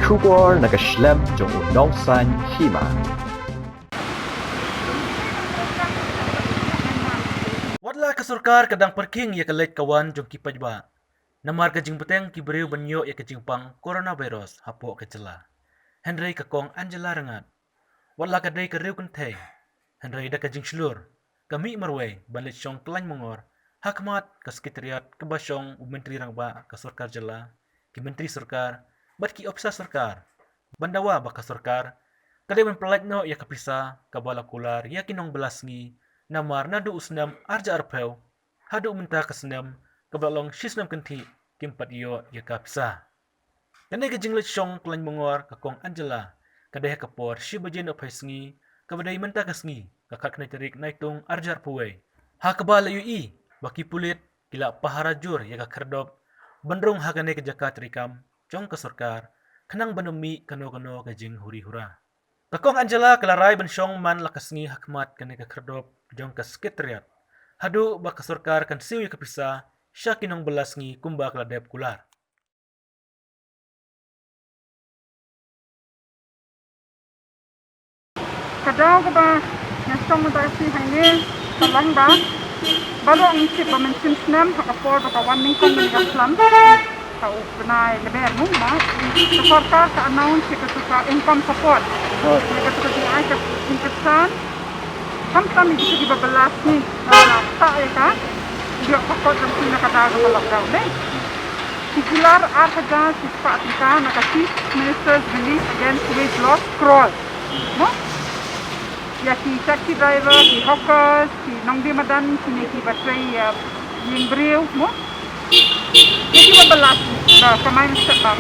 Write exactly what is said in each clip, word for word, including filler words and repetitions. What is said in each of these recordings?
Khubor na ka shlem jong u nongsan hima. Wat la ka sorkar ka dang pyrkhing ïa ka leit ka wan jong ki paidbah namar ka jingbteng ki briew ban ïoh ïa ka jingpang coronavirus hapoh ka jylla. Hynrei ka Kong Angela Rangad, wat la ka dei ka riew kynthei, hynrei da ka jingshlur ka mih marwei ban leit shong khlaiñ mongor ha khmat ka sekretariat kaba shong u Myntri Rangbah ka sorkar jylla, ki myntri sorkar bad ki ophisar sorkar ban dawa ba ka sorkar ka dei ban pyllait noh ïa ka pisa kaba la kular ïa ki nongbylla sngi namar naduh u snem arhajar arphew haduh mynta ka snem kaba la long shi snem kynthih kim pat ïoh ïa ka pisa. Kane ka jingleit shong khlaiñ mongor ka Kong Angela ka dei ha ka por shi baje nohphai sngi kaba dei mynta ka sngi ka khatkhyndai tarik Naitung arhajar arphew wei, ha kaba la ïohi ba ki pulit ki la pahara jur ïa ka khyrdop ban rung ha kane ka jaka treikam jong ka sorkar khnang ban ym mih kano kano ka jinghuri hura. Ka Kong Angela ka la rai ban shong man la ka sngi ha khmat kane ka khyrdop jong ka sekretariat haduh ba ka sorkar kan siew ïa ka pisa sha ki nongbylla sngi kumba ka la dep kular. Ka daw kaba nga shong mynta ka sngi hangne ka long ba baroh ngi tip ba mynshem snem ha ka por ba ka wan nyngkong kane ka khlam ha u bnai Lber mo, ka sorkar ka announce ïa katu ka income support. Ïa katu ka jingai ka jingkyrsan khamtam ïa kitu kiba bylla sngi, ba la ktah ïa ka ïoh ka kot jong ki na ka daw jong ka lockdown ne. Ki kular arhajar shispah tyngka na ka Chief Minister's Relief Against Wage Loss, crawl mo. Ïa ki taxi driver, ki hawkers, ki nongdie madan, kine kiba trei ïa ïing briew mo. Ïa kiba bylla ba kamai mynstep ba.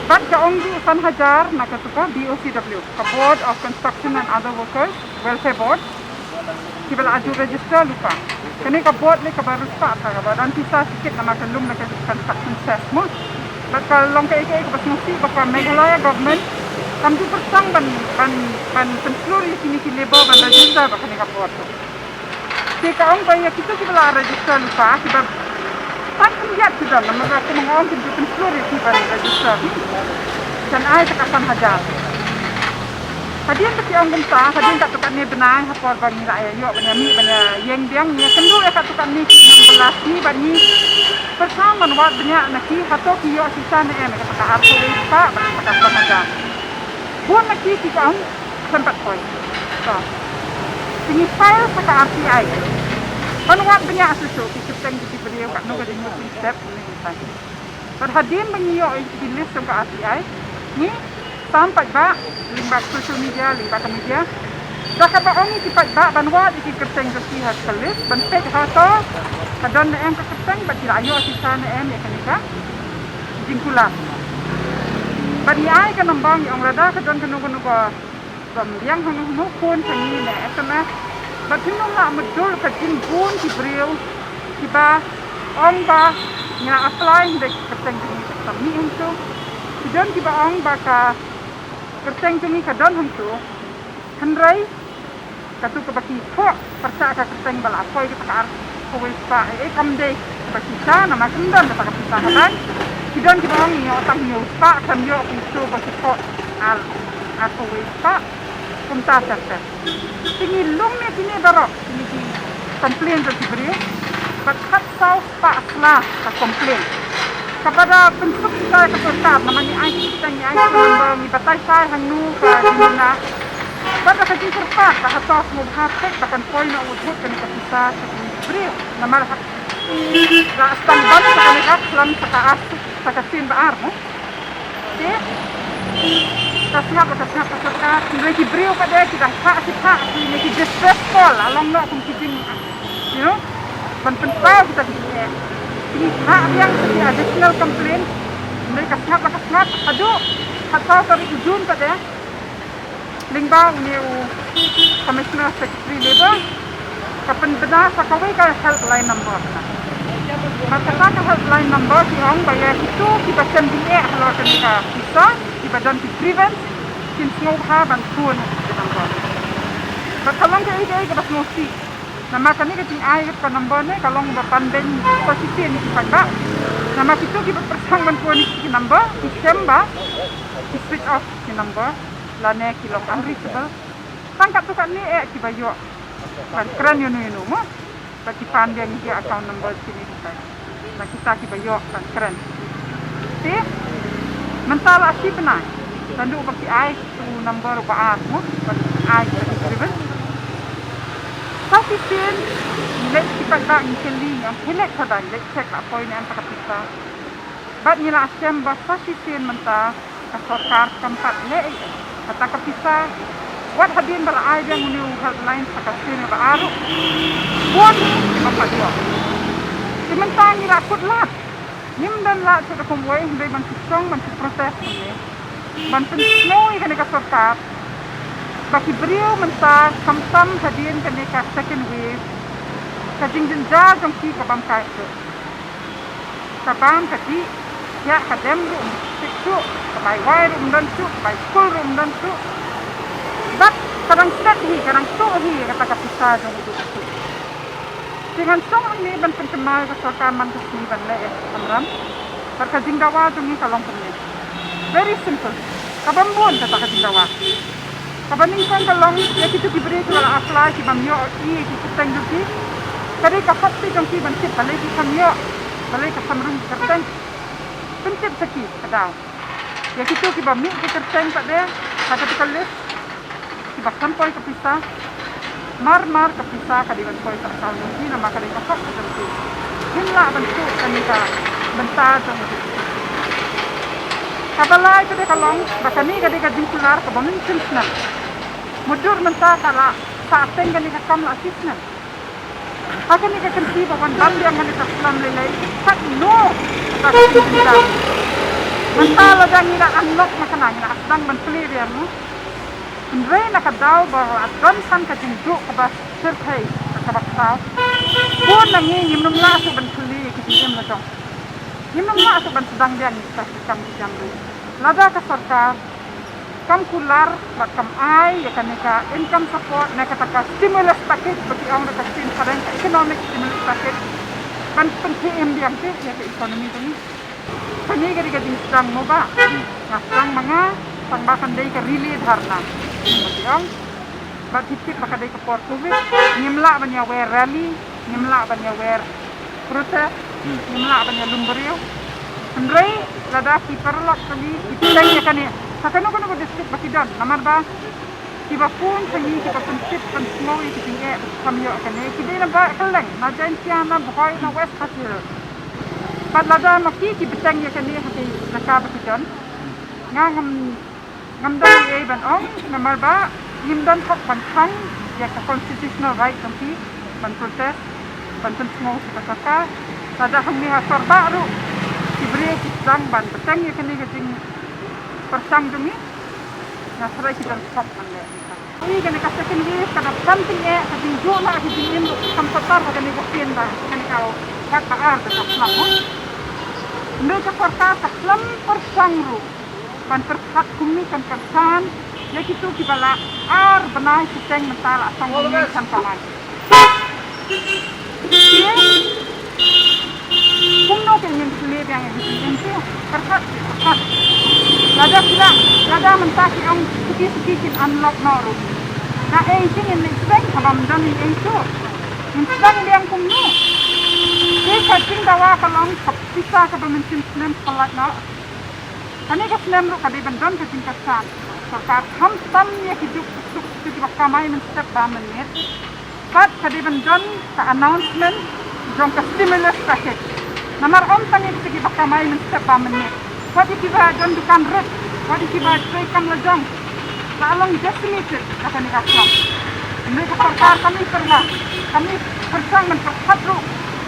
Bad ka ong ruh san hajar na katu ka B O C W, ka Board of Construction and Other Workers Welfare Board, kiba la aju register lypa. Kane ka board lei kaba riewspah, kaba don pisa shikit namar ka lum na ka construction cess mo. Bad ka long kaei kaei kaba sngewsih ba ka Meghalaya government kam ju pyrshang ban, ban, ban pynshlur ïa kine ki labour ban register bad kane ka board. Te ka ong ba ïa kitu kiba la register lypa, kiba tang khyndiat ki don, namar ba kum nga ong kim ju pynshlur ïa ki ban register. Kan ai tang ka san hajar. Hadien ba ki ong kumta, hadien katto katne bnai, ha por ba ngi la ïa ïoh ban ïa mih ban ïa ïeng biang, ngi ïa kynduh ïa katto katne ki nongbylla sngi bad ngi pyrshang ban wad bniah na ki hato ki ïoh shisha ne em, kata ka arphew wei spah bad kata ka san hajar. Bun na ki ki ong khlem pat poi. To, te ngi file sa ka R T I ban wad bniah shuh shuh ki kyrteng ki briew, katno ka jingmut jingstep, kine ki. Bad hadien ba ngi ïoh ïa ki list jong ka R T I, ngi sam paidbah lyngba social media, lyngba ka media, da kaba ong ïa ki paidbah ban wad ïa ki kyrteng jong ki ha ka list, ban peit hato ka don ne em ka kyrteng bad ki la ïoh shisha ne em ïa kane ka jingkular. Bad ngi ai ka number, ngi ong lada ka don kano kano ka bym biang hangno hangno, phone sha ngi ne S M S. Bad phin ym lah mutdur ka jingbun ki briew kiba ong ba nga apply hynrei ka kyrteng jong ngi kam mih hangto. Ki don kiba ong ba ka kyrteng jong ngi ka don hangto, hynrei katu kaba ki thoh pyrshah ka kyrteng ba la poi kata ka arphew wei spah, eh, eh, kam dei kaba shisha namar kam don kata ka pisa haduh. Ki don kiba ong ïoh tang hynñiew spah, kam ïoh pisa ba ki thoh ar, arphew wei spah. Kumta ter ter. Te ngi lum ïa kine baroh, kine ki complain jong ki briew. Bad khatsaw spah sla ka complain. Kaba da pynsuk shisha ïa ka sorkar namar ngi ai ki kyrteng, ngi ai ki number, ngi batai shai hangno ka jingmuna. Bad da ka jingkyrpad ba hato sngewbha thik ba kan poi noh wut wut kane ka pisa sha ki briew. Namar ha, la sdang ban sa kane ka khlam sa ka ar, sa ka sien ba ar mo. Te ka sngap, ka sngap ka sorkar, hynrei ki briew pat de ki dang phah shi phah, kine ki distress call, la long noh kum ki jing, you know, ban pynpaw kita ki jingeh. Ki phah biang sa ki additional complaint, hynrei ka sngap la ka sngap, haduh khatsaw tarik u June pat de, lyngba une u Commissioner Secretary Labour, ka pynbna sa kawei ka helpline number. Bad kata ka helpline number ki ong ba ïa kito kiba shem jingeh halor kane ka pisa, kiba don ki grievance, kin sngewbha ban phone ha kata ka number. Bad ka long kaei kaei kaba sngewsih. Namar kane ka jingai ka number ne ka long ba pan beiñ sa shisien ki paidbah. Namar kito kiba pyrshang ban poi ki number ki shem ba ki switch off ki number lane ki long unreachable. Tang katto katne eh kiba ïoh ban kren ïano ïano mo. Ba ki pan biang ïa ki account number kine ki paidbah. Na kita kiba ïoh ban kren. Te mynta la shi bnai. Naduh ba ki ai u number ba ar mo, ba ki ai ba ki driven. Sa shisien leit ki paidbah ngi kylli, ngi ong phi leit shaddai, leit check la poi ne em kata ka pisa. Bad ngi la shem ba sa shisien mynta ka sorkar kam pat leh ei ei. Kata ka pisa, wat hadien ba la ai biang une u helpline sa ka sien ba ar ruh, bun kim pat ïoh. Te mynta ngi la kut lad. Ngim don lad shuh da kumwei hynrei ban shu shong ban shu protest kumne, ban pynsngew ïa kane ka sorkar ba ki briew mynta khamtam hadien kane ka second wave, ka jingjynjar jong ki ka bam kai shuh. Ka bam ka dih, ïa ka dem ruh ym tip shuh, ka bai wai ruh ym don shuh, ka bai skul ruh ym don shuh. Bad ka dang set hi, ka dang tuh hi kata ka pisa jong u duk shuh. Te ngan shong hangne ban pynkynmaw ïa ka sorkar man ka sngi ban leh ïa ka kamram. Bad ka jingdawa jong ngi ka long kumne. Very simple. Ka bym bun kata ka jingdawa. Kaba nyngkong ka long ïa kito ki briew kiba la apply ki bym ïoh ïa ki kyrteng jong ki. Ka dei ka hok jong ki ban tip balei ki sam ïoh, balei ka sam rung ki kyrteng. Pyntip sa ki ka daw. Ïa kito kiba mih ki kyrteng pat de ha kata ka list, kiba sam poi ka pisa. Mar mar ka pisa ka dei ban poi sa account jong ki namar ka dei ka hok ka jong ki. Ngim lah ban tuh kane ka bynta jong ki. Kaba lai ka dei ka long ba kane ka dei ka jingkular kaba mynshem snem. Mutdur mynta ka la sah teng kane ka kam la shi snem. Ha kane ka kynti ba wan dam biang kane ka slum lei lei, katno kata ka jingkular. Mynta lada ngi la unlock na kane, ngi la sdang ban plie biang mo. Hynrei na ka daw ba la don than ka jingduh kaba shyrkhei, kaba ksaw, bun na ngi ngim nym lah shuh ban plie ïa ki jingim la jong. Ngim nym lah shuh ban sdang biang ïa kita ki kam ki jam ri. Lada ka sorkar kam kular bad kam ai ïa kane ka income support ne kata ka stimulus package ba ki ong da ka sien phareng ka economic stimulus package ban pynthie im biang te ïa ka economy jong ngi. Kane ka dei ka jingsdang mo bah. Nga sdang ma nga tang ba kan dei ka rally dharna ba ki ong. Bad ki tip ba ka dei ka por covid, ngim lah ban ïa wer rally, ngim lah ban ïa wer protest, ngim lah ban ïa lum briew. Hynrei lada ki paralok jong ngi ki bteng ïa kane ha kano kano ka district ba ki don, namar ba kiba pun jong ngi kiba pyntip pynsngew ïa ki jingeh ba ki sam ïoh kane ki dei na Bawe kylleng, na Jaintia, na Bhoi, na West Khasi Hills. Bad lada ma ki ki bteng ïa kane ha ki jaka ba ki don, nga ngam ngam don ei ei ban ong namar ba ngim don hok ban khang ïa ka constitutional right jong ki ban protest, ban pynsngew sha ka sorkar. Lada hangne ha Sorbah ruh ki briew ki sdang ban bteng ïa kane ka jingpyrshang jong ngi, nga syrei ki don hok ban leh. Ïa kane ka second wave ka dap ban tyngeh, ka jingduh noh ka jingim ruh kam patar ha kane ka sien ba kane ka wat ba ar ka slap mo. Hynrei ka sorkar ka slem pyrshang ruh ban pyrkhat kumne kan pyrkhat ïa kito kiba la ar bnai shiteng mynta la song kumne kan palat. Kumno te ngin plie biang ïa ki jingim te? Pyrkhat te, pyrkhat. Lada ki la, lada mynta ki ong suki suki kin unlock noh ruh. Na ei te ngin leit sdang haba ym don ei ei shuh. Ngin sdang biang kumno? Te ka jingdawa ka long ka pisa kaba mynshem snem ka lait noh. Kane ka snem ruh ka dei ban don ka jingkyrshan. Sorkar kham tam ïa ki duk suk suk kiba kamai mynstep ba mynmiet. Bad ka dei ban don ka announcement jong ka stimulus package. Namar ym tang ïa kita kiba kamai mynstep ba mynmiet. Wat ïa kiba don dukan rit, wat ïa kiba trei kam la jong. La long decimated da kane ka slap. Hynrei ka sorkar kam i pyrshang, kam i pyrshang ban pyrkhat ruh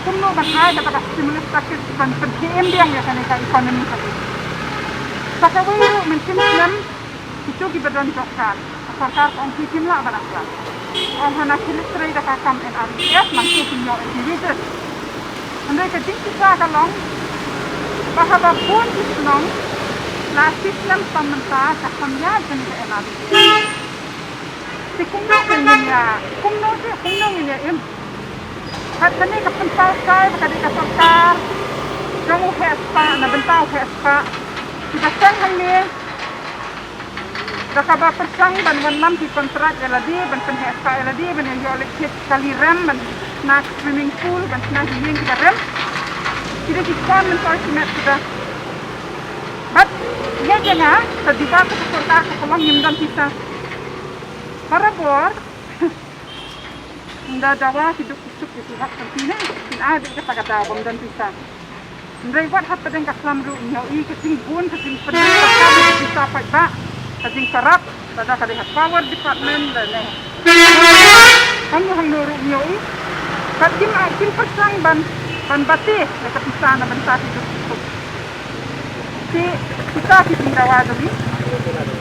kumno ban ai kata ka stimulus package ban pynthie im biang ïa kane ka economy ka dei. Sa kawei ruh mynshem snem kito kiba don job card, ka sorkar ka ong ki kim lah ban apply. Ka ong hana ki leit trei da ka kam N R E G S, nangta kin ïoh E P wages. Hynrei ka jingpisa ka long ba haba bun ki shnong la shi snem tam mynta ka kham ïaid kane ka N R E G S. Te kumno ngin ïa, kumno te, kumno ngin ïa im? Bad kane ka pynpaw kai ba ka dei ka sorkar jong u heh spah, na bynta u heh spah. Kiba seng hangne da kaba pyrshang ban wanlam ki kontrak ïa lade, ban pynheh spah ïa lade, ban ïoh lehkhet kali rem, ban shna swimming pool, ban shna ki ïing kiba rem. Ki dei ki khwan myntoi ki met ki da. Bad ïa jong nga, ka jubab ka sorkar ka long ngim don pisa. Barabor ynda dawa ki duk ki suk ki hok kan pine, kin ai beit kata ka daw bym don pisa. Hynrei wat hapdeng ka slam ruh ngi ïohi ka jingbun, ka jingpynbun ka kam, ka jingsaphai ba, ka jingkarap, lada ka dei ha power department lane hangno hangno ruh ngi ïohi. Bad kim ai, kim pyrshang ban, ban bate ïa ka pisa na bynta ki duk ki suk. Te kita ki jingdawa jong ngi.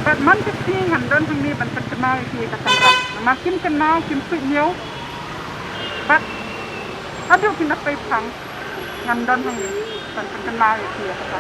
Bad man ka sngi ngan don hangne ban pynkynmaw ïa ki ïa ka kamram. Namar kim kynmaw, kim suidñiew. Bad haduh kin da pei phang ngan don hangne ban pynkynmaw ïa ki ïa kata.